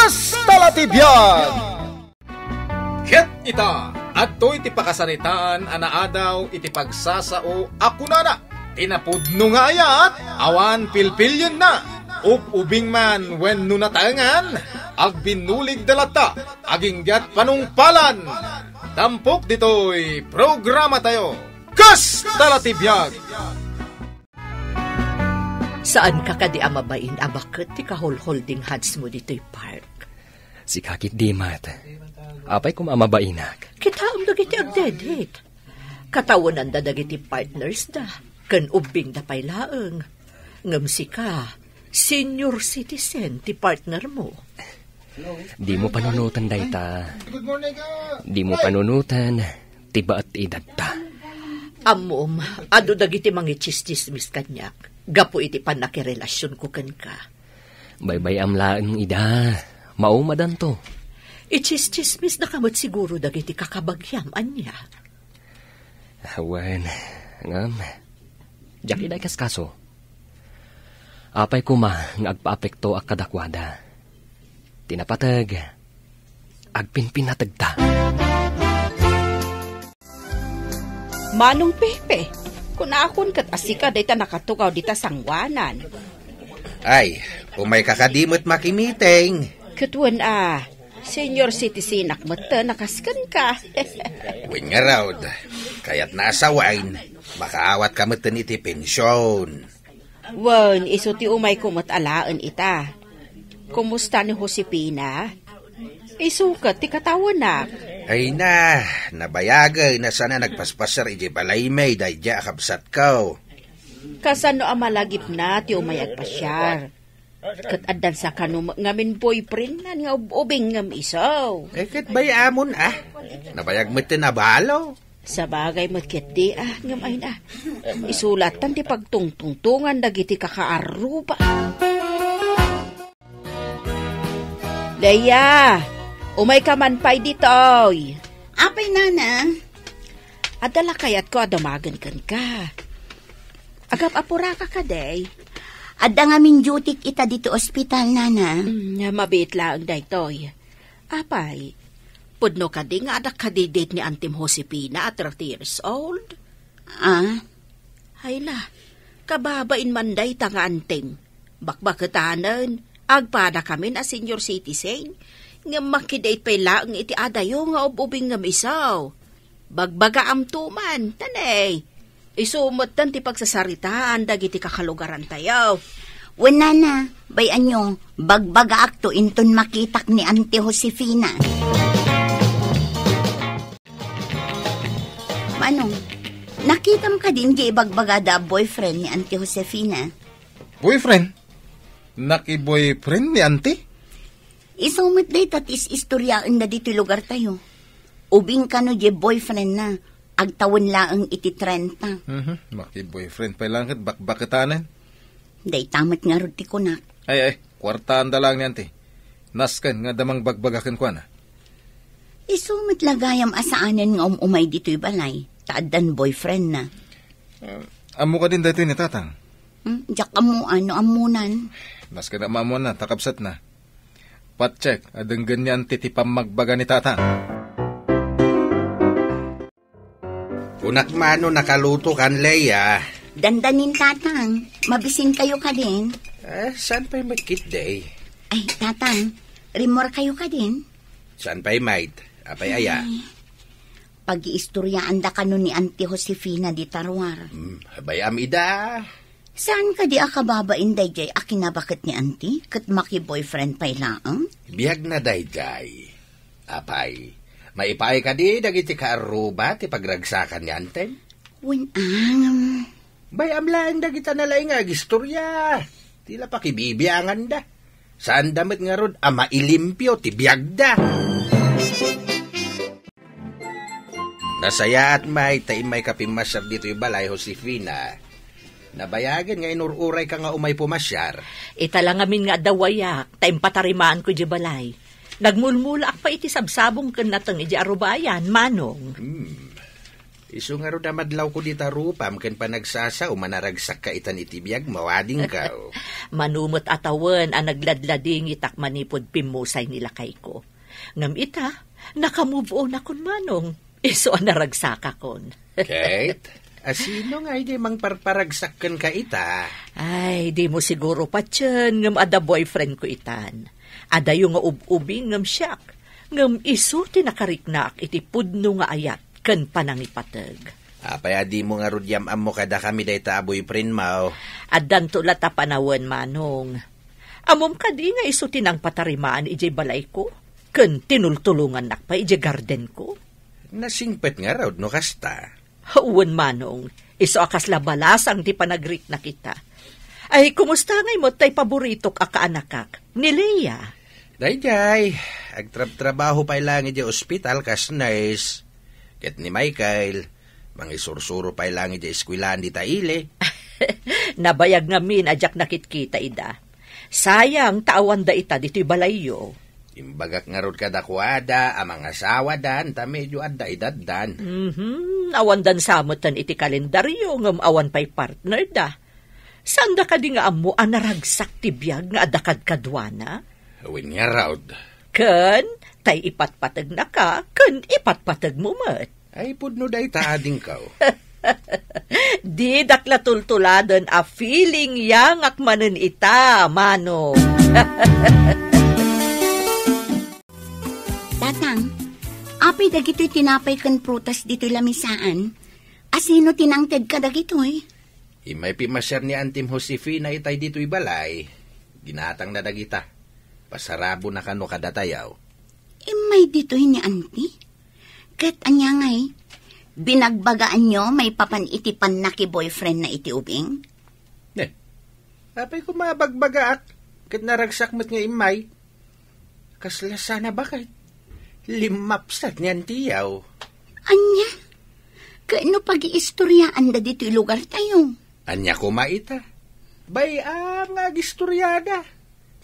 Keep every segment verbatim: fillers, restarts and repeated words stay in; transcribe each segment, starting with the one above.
Kasta la ti biag! Ket ita, adtoy ti pakasaritaan a naadaw iti pagsasao a kunana, ti napudno nga ayat, awan pilpilienna, ub-ubing man wenno natangan, agbinnuligda latta, aginggat panungpalan. Tampok ditoy programatayo, Kasta la ti biag! Saanka kadi a mabain a baket ti kahulholding handsmo ditoy park? Sika ketdi met. Apay koma a mabainak? Kitaem dagiti agdedek. Katawenanda dagiti partnersda, ken ubbingda pay laeng. Ngem sika, senior citizen ti partnermo. Dimo panunoten dayta. Dimo panunoten ti baet ti edadta. Ammom, adu dagiti mangitsismis kaniak gapu iti pannakirelasionko kenka. Baybay-am laeng ida. Maumadanto. Itsismisdaka met siguro dagiti kakabagiam, ania? Wen, ngem, diak ida ikaskaso. Apay koma nga agpaapektoak kadakuada? Ti napateg, agpinpinategta. Manong Pepe, kunakon ket a sika dayta nakatugaw dita sangoanan. Ay, umayka kadi met makimiting? Ket wen a, senior citizenak metten a kas kenka. Wen ngarud, kayatna a sawen, makaawatka metten iti pension. Wen, isu ti umayko met alaen ita. Kumusta ni Josefina? Isu ket ti katawenak. Ay na, nabayagen a saan a nagpaspasiar idiay balaymi daydiay a kabsatko. Kasano a malagipna ti umay agpasiar? Ket addan sa kano met ngamin boyfriendna nga ub-ubing ngem isu? Eh, ket bay-amon, ah. Nabayag met ti nabalo. Sabagay met ketdi, ah, ngem ay na. Isu lattan ti pagtungtungtongan dagiti kakaarruba. Leia, umayka man pay ditoy. Apay, nana? Adda la kayatko a dumagen kenka. Agap-apuraka kadi? Adda ngamin duty-k ita ditoy ospital, nana. Mm, mabiit laeng daytoy. Apay, pudno kadi nga adda kadi date ni Antim Josefina a thirty years old? Ah? Ay la, kababain man dayta nga antim. Bakbaketanen, agpadakamin a senior citizen, ngem makidait pay laeng iti adayo nga ub-ubing ngem isu. Bagbagaamto man, tanay. Isu metten ti pagsasaritaan dagiti kakalugarantayo. Wen, nana, bay-anyo, bagbagaakto inton makitak ni Auntie Josefina. Manong, nakitam kadin di ibagbagada a boyfriend ni Auntie Josefina? Boyfriend? Naki-boyfriend ni Auntie? Isu met dayta ti is-istoryaenda ditoy lugartayo. Ubing kano di boyfriendna, agtawen laeng iti trenta. Mhm, maki-boyfriend pay laeng ket bakbaketanen. Dayta met ngarud ti kunak. Ay, ay, kuartaanda laeng ni Auntie. Nasken nga adda mangbagbaga kenkuana. Isu met la gayam a saanen nga um-umay ditoy balay, ta addan boyfriendna. Ah, ammo kadin daytoy ni Tatang? Hmm, diak ammoan no ammonan. Nasken a maammoanna, ta kabsatna. Patchek a denggen ni Auntie ti pammagbaga ni Tatang. Kunak mano nakalutokan, Leia. Dandanin, Tatang. Mabisinkayo kadin? Eh, saan pay met ketdi? Ay, Tatang, rimmuarkayo kadin? Saan pay met? Apay aya? Ay, pagiistoryaanda kano ni Auntie Josefina dita ruar. Hmm, bay-am ida. Saan kadi a kababain daydiay a kinabaket ni Auntie ket maki-boyfriend pay laeng? Biagna daydiay. Apay, maipaay kadi dagiti kaarruba ti pagragsakan ni Antem? Wen, angem. Bay-am laeng dagita nalaing nga agistorya. Ti la pakibibianganda. Saanda met ngarud a mailimpio ti biagda. Nasayaat met ta immayka pimmasiar ditoy balay, Josefina. Nabayagen nga inur-urayka nga umay pumasiar. Ita la ngamin nga adda wayak, ta impatarimaanko idiay balay. Nagmulmulaak pay iti sabsabong ken nateng idiay arubayan, Manong. Hmm. Isu ngarud a madlawko dita rupam ken panagsasaom a naragsakka itan iti biagmo, adingko. Mano met a tawen a nagladladingitak manipud pimmusay ni lakayko. Ngem ita, naka-move on akon, Manong. Isu a naragsakakon. Ket, asino nga idi mangparparagsak kenka ita? Ay, dimo siguro patien ngem adda boyfriend ko itan. Adayo nga ub-ubing ngem siak. Ngem isu ti nakariknaak iti pudno nga ayat ken panangipateg. Apay a dimo ngarud yam-ammo kadakami dayta a boyfriendmo? Addanto la ta panawen, Manong. Ammom kadi nga isu ti nangpatarimaan idiay balayko, ken tinultulongannak pay idiay gardenko? Nasingpet ngarud no kasta. Wen, Manong, isu a kasla balasang ti panagriknak ita. Ay, kumusta ngay met tay paboritok a kaanakak, ni Lea? Daydiay, agtrabtrabaho pay laeng idiay ospital kas nurse. Ket ni Michael, mangisursuro pay laeng idiay eskuelaan dita ili. Nabayag ngamin a diak nakitkita ida. Sayang ta awanda ita ditoy balayyo. Imbagak ngarud kadakuada a mangasawadan ta medyo adda edaddan. Mhm, awandan sa metten iti kalendaryo ngem awan pay partnerda. Saanda kadi nga ammo a naragsak ti biag nga adda kadkaduana? Wen ngarud. Ken, tay ipatpategnaka, ken ipatpategmo met. Ay, pudno dayta, adingko. Didak la tultuladen a feeling yangak manen ita, Manong. Tatang, apay dagitoy tinapay ken prutas ditoy lamisaan? Asino ti nangted kadagitoy? Immay pimasiar ni Antim Josefina itay ditoy balay. Ginatangna dagita. Pasarabona kano kadatayo. Immay ditoy ni Anti? Ket ania ngay, binagbagaanyo maipapan iti pannakiboyfriendna iti ubing? Ne, apay koma a bagbagaak, ket naragsak met nga immay. Kasla sana baket. Limmapsat ni Antiyaw. Ania? Ket no pagiistoryaanda ditoy lugartayo? Ania koma ita? Bay-am nga agistoryada.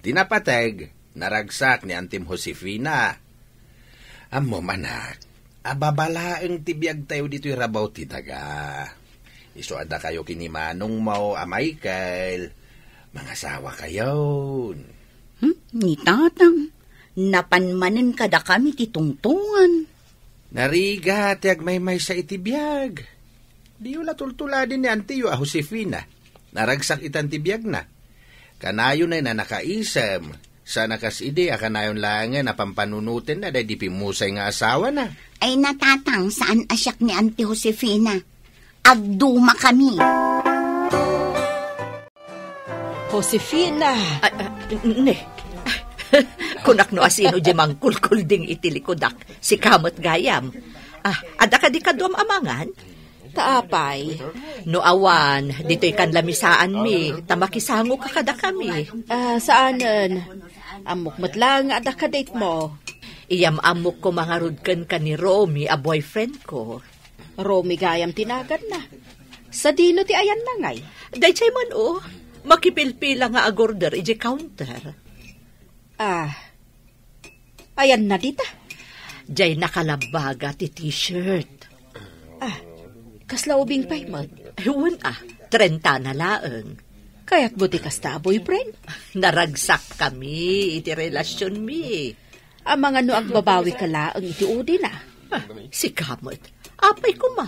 Ti napateg, naragsak ni Antim Josefina. Ammom, anak, a babalaeng ti biagtayo ditoy rabaw ti daga. Isu a dakayo ken ni manongmo a Michael, mangasawakayon. Hmm? Ni Tatang, napan manen kadakami ti tungtongan. Narigat ti agmaymaysa iti biag. Diyo la tultuladen ni antiyo a Josefina. Naragsak itan ti biagna. Kanayon a nakaisem. Saan a kas idi a kanayon laengen a pampanunotenna daydi pimmusay nga asawana. Ay, natatang, saan a siak ni Auntie Josefina. Agdumakami. Josefina! Ah, ah, ne. Kunak no asino di mangkulkulding iti likudak. Sika met gayam. Ah, adda kadi kaduam a mangan? Ta apay? No awan, ditoy kan lamisaanmi, ta makisangoka kadakami. Ah, saanen. Ammok met laeng nga adda kaditmo. Iyam-ammok koma ngarud kenka ni Romy a boyfriend ko. Romy gayam ti naganna. Sadino ti ayanna ngay? Daydiay man, o. Makipilpila nga agorder idiay counter. Ah, ayanna dita? Diay nakalabbaga ti t-shirt. Ah, kasla ubing pay met? Wen a, trenta na laeng. Kayatmo ti kasta a boyfriend? Naragsakkami iti relasionmi. Amangan no agbabawika laeng iti udina. Ah, sika met. Apay koma.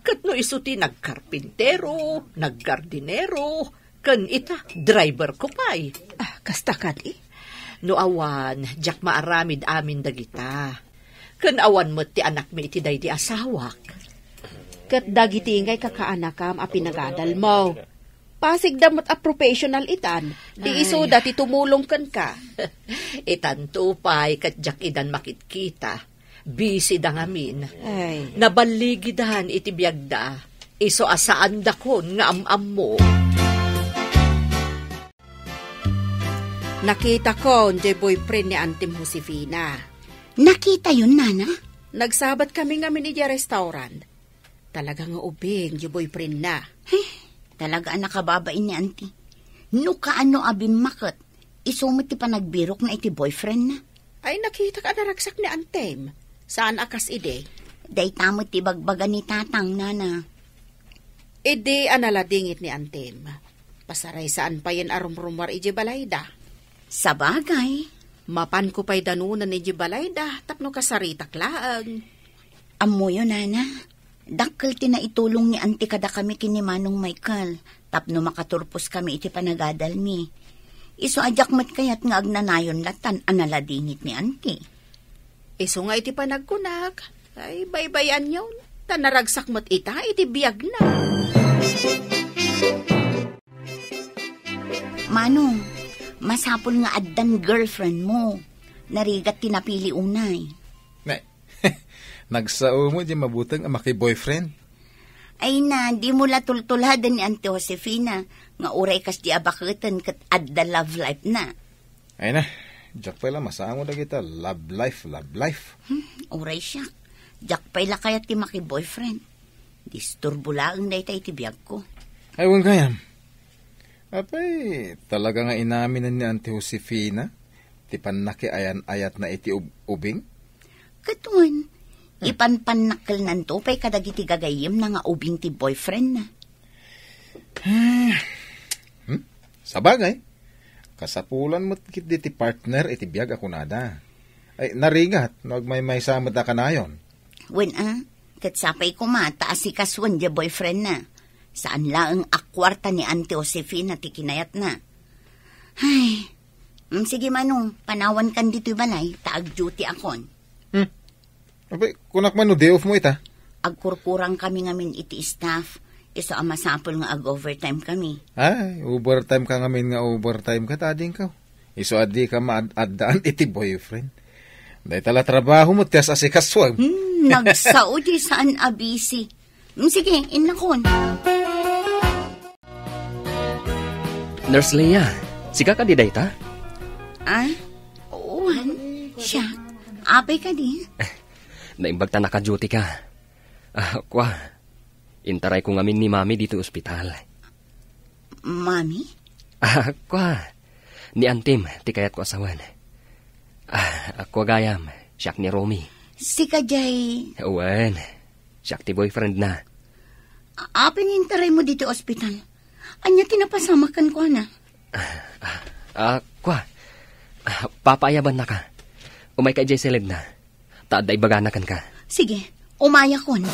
Ket no isu ti nagkarpintero, naggardinero, ken ita, driver ko pay. Ah, kasta kadi? No awan, diak maaramid amin dagita. Ken awan met ti anakmi iti daydi asawak. Ket dagiti ngay kakaanakam a pinagadalmo. Pasigda met a professional itan, di Ay. isuda ti tumulong kenka. Itanto pay ket diak idan makitkita. Busy da ngamin. Ay. Naballigidan iti biagda. Isu a saandakon nga am-ammo. Nakitakon diay boyfriend ni Antim Josefina. Nakitayon, Nana? Nagsabat kami ngamin idiay restaurant. Talaga nga ubing diay boyfriendna. Ay, talaga a nakababain ni Auntie. No kaano a bimmaket, isu met ti panagbirokna iti boyfriendna. Ay, nakitak a naragsak ni Antem. Saan a kas idi? Dayta met ti ibagbaga ni Tatang, Nana. Idi analadingit ni Antim, pasaraysaanna payen a rumrumuar idiay balayda. Sabagay. Mapanko pay danunan idiay balayda tapno kasaritak laeng. Ammoyo, Nana, dakkel ti naitulong ni Anti kadakami ken ni Manong Michael tapno makaturposkami iti panagadalmi. Isu a diak met kayat nga agnanayon latan a naladingit ni Anti. Isu nga iti panagkunak, ay, baybay-anyon, ta naragsak met ita iti biagna. Manong, masapul nga addan girlfriend mo. Narigat ti napili unay. Ne, nagsao mo di mabuteng a maki-boyfriend. Ay na, di mo la tultuladen ni Auntie Josefina, nga uray kas di abaketen ket adda love life na. Ay na, diak pay la masango dagita love life, love life. Hmm, uray siak. Diak pay la kayat ti maki-boyfriend. Disturbo laeng dayta iti biagko. Ay, wen gayam. Apay, talaga nga inamin ni Auntie Josefina ti pannakiayan-ayatna iti ub-, ubing? Ket wen, hmm, ipanpannakkelnanto pay kadagiti gagayyemna nga ubing ti boyfriendna. Hmm? Sabagay, kasapulan met ketdi ti partner iti biag a kunada. Ay, narigat no agmaymaysa met a kanayon. Wen a, ket sapay koma ta asikasuen diay boyfriendna. Saan laeng a kuarta ni Auntie Josefina ti kinayatna. Ay, mm, sige Manong, panawankan ditoy balay, ta ag-duty akon. Hmm. Apay, kunak man no day off mo ita? Agkurkurang kami ngamin iti staff. Isu a masapul nga ag-overtime kami. Ay, overtime ka ngamin nga overtime ka, tadingko. Isu a dika maad-addaan iti boyfriend. Dayta la trabaho mo, ti as-asikasuem. Hmm, nagsao di saan a busy. Hmm, sige, innakon. Nurse Leah, sika kadi dayta? Ah? Oo, siak. Apay kadi? Naimbag ta naka-duty ka. Ah, kua, intarayko ngamin ni Mami ditoy ospital. Mami? Ah, kua, ni Antim, ti kayatko a sawen. Ah, kua gayam, siak ni Romy. Sika jay? Wen, siak ti boyfriendna. A-, apay nga intaraymo ditoy ospital? Ania ti napasamak kenkuana? Ah, ah, ah, kua, ah, papaayabannaka. Umayka idiay siledna. Ta adda ibagana kenka. Sige, umayakon.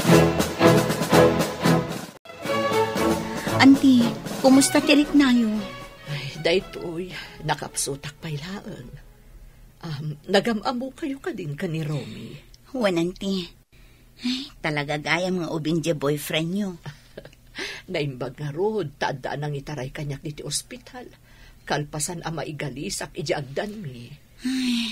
Anti, kumusta ti riknayo? Ay, daytoy, nakapsutak pay laeng. Um, nagam-ammokayo kadin ken ni Romy? Wen, Anti. Ay, talaga gayam nga ubing diay boyfriendyo. Naimbag ngarud, ta adda a nangitaray kaniak ditoy ospital. Kalpasan a maigalisak idiay agdanmi. Ay,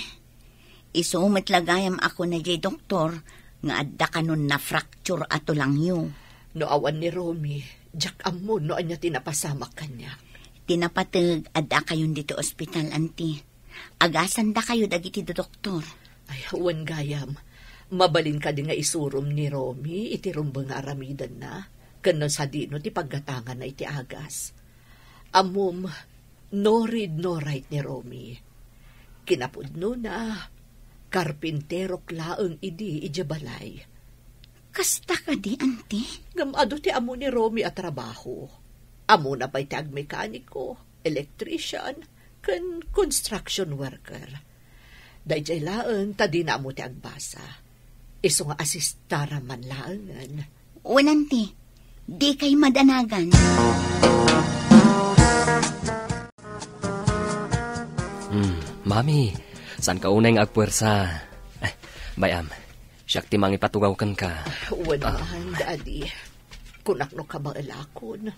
isu met la gayam a kuna diay doktor nga adda kanon na-fracture a tulangyo. No awan ni Romy, diak ammo no ania ti napasamak kaniak. Ti napateg, addakayon ditoy ospital, Anti. Agasandakayo dagiti doktor. Ay, wen gayam. Mabalin kadi nga isurom ni Romy iti rumbeng nga aramidenna, ken no sadino ti paggatanganna iti agas. Ammom, no read, no write ni Romy. Kinapudnona, karpinterok laeng idi idiay balay. Kasta kadi, Anti? Ngem adu ti ammo ni Romy a trabaho. Ammona pay ti agmekaniko, electrician, ken construction worker. Daydiay laeng ta dina ammo ti agbasa. Isu nga asistara man laengen. Wen, Anti, dikay madanagan. Hmm, Mami, saanka unay nga agpuersa. Eh, bay-am, siak ti mangipatugaw kenka. Wen man, Daddy. Kunak no kabaelakon.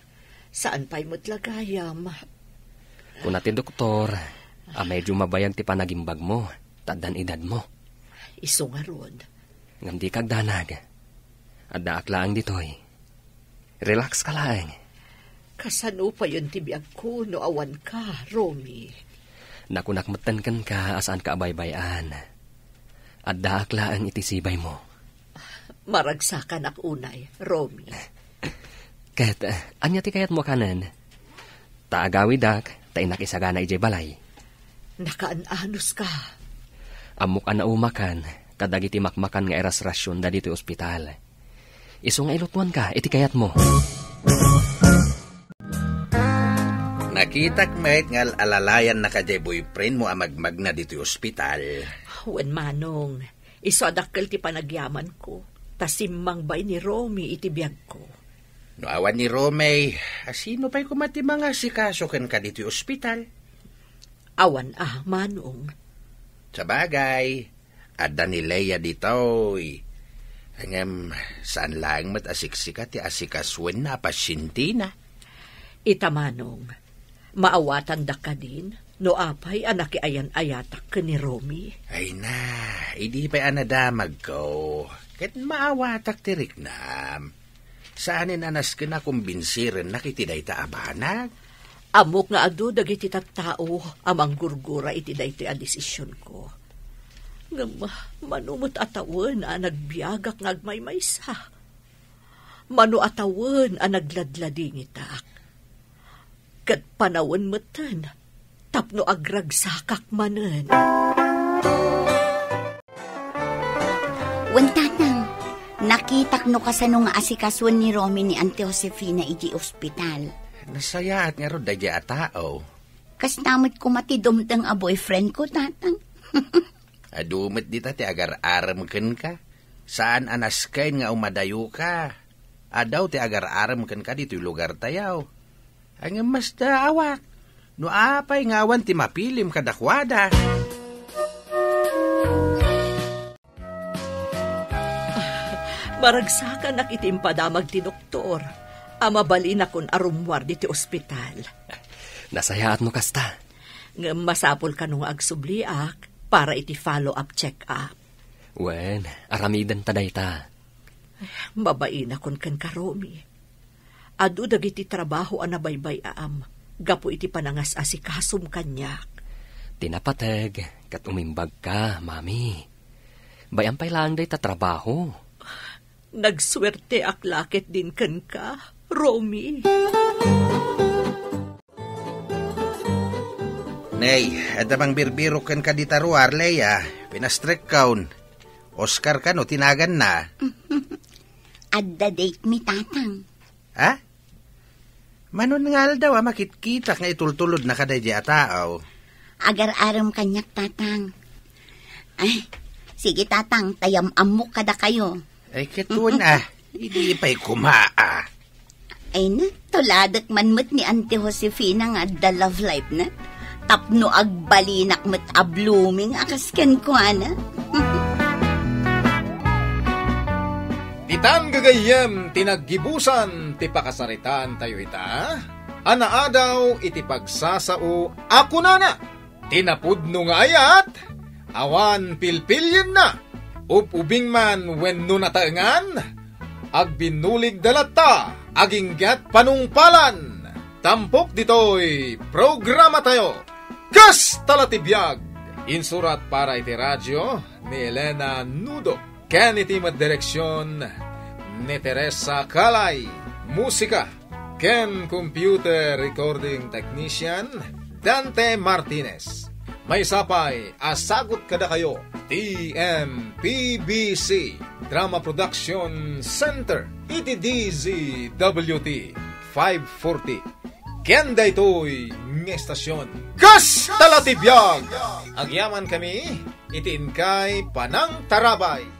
Saan pay met la gayam. Kuna ti doktor a medyo mabayag ti panagimbagmo, ta addan edadmo. Isu ngarud. Ngem dika agdanag. Addaak laeng ditoy. Relax ka laeng. Kasano payen ti biagko no awanka, Romy? Nakunak metten kenka a saanka a baybay-an. Addaak laeng iti sibaymo. Maragsakanak unay, Romy. Ket, eh, ania ti kayatmo a kanen? Ta agawidak, ta innak isagana idiay balay. Nakaan-anos ka. Ammok a naumakan, kadagiti makmakan nga irasrasionda ditoy ospital. Isu nga ilutuanka iti kayatmo. Nakitak met nga al-alalayanna kadiay boyfriendmo a magmagna ditoy ospital. Wen, Manong, isu a dakkel ti panagyamanko, ta simmangbaen ni Romy iti biagko. No awan ni Romy, a sino pay koma ti mangasikaso kenka ditoy ospital? Awan a, Manong. Sabagay, adda ni Lea ditoy. Ngem, saan laeng met a siksika ti asikasoenna a pasientina. Ita, Manong, maawatanda kadin no apay a nakiayan-ayatak ken ni Romy? Ay na, idi pay a nadamagko, ket maawatak ti riknam. Saanen a nasken a kumbinsirennak iti dayta a banag. Ammok nga adu dagiti tattao a manggurgura iti daytoy a desisionko. Ngem mano met a tawen a nagbiagak nga agmaymaysa. Mano a tawen a nagladladingitak. Ket panawen metten tapno agragsakak manen. Wen, Tatang, nakitak no kasano nga asikasoen ni Romy ni Auntie Josefina idiay ospital. Nasayaat ngarud daydiay a tao. Kasta met koma ti dumteng a boyfriendko, Tatang. Adu met dita ti agar-arem kenka. Saan a nasken nga umadayoka. Adu ti agar-arem kenka ditoy lugartayo. Ngem masdaawak no apay nga awan ti mapilim kadakuada. Maragsakanak iti impadamag ti doktor a mabalinakon a rummuar ditoy ospital. Nasayaat no kasta. Ngem masapul kano nga agsubliak para iti follow-up check-up. Wen, aramidenta dayta. Mabainakon kenka, Romy. Adu dagiti trabaho a nabaybay-am gapu iti panangas-asikasom kaniak. Ti napateg ket umimbagka, Mami. Bay-am pay laeng dayta trabaho. Nagsuerteak la ketdin kenka, Romy. Nay, adda mangbirbirok kenka dita ruar, Lea. Pinastrekkon. Oscar kano ti naganna? Adda date mi, Tatang. Ha? Manon nga aldaw a makitkitak nga itultulodna kadaydiay a tao? Agar-arem kaniak, Tatang. Ay, sige, Tatang, ta yam-ammok kadakayo. Ay, ketun a. Idi pay koma a. Ay na, tuladek man met ni Auntie Josefina nga adda love life na. Tapno agbalinak met a blooming a kas kenkuana. Ditan gagayyem ti naggibusan ti pakasaritaantayo ita, a naadaw iti pagsasao a kunana, ti napudno nga ayat, awan pilpilienna, ub-ubing man wenno nataengan, agbinnuligda latta aginggat panungpalan. Tampok ditoy programatayo, Kasta la ti Biag! Insurat para iti radio ni Elena Nudo. Ken iti met direksion ni Teresa Calay, musika ken computer recording technician Dante Martinez. Maysa pay a sagut kadakayo ti M P B C Drama Production Center iti D Z W T five forty. Ken daytoy nga estasion, Kasta la ti Biag! Agyaman kami iti inkay panangtarabay.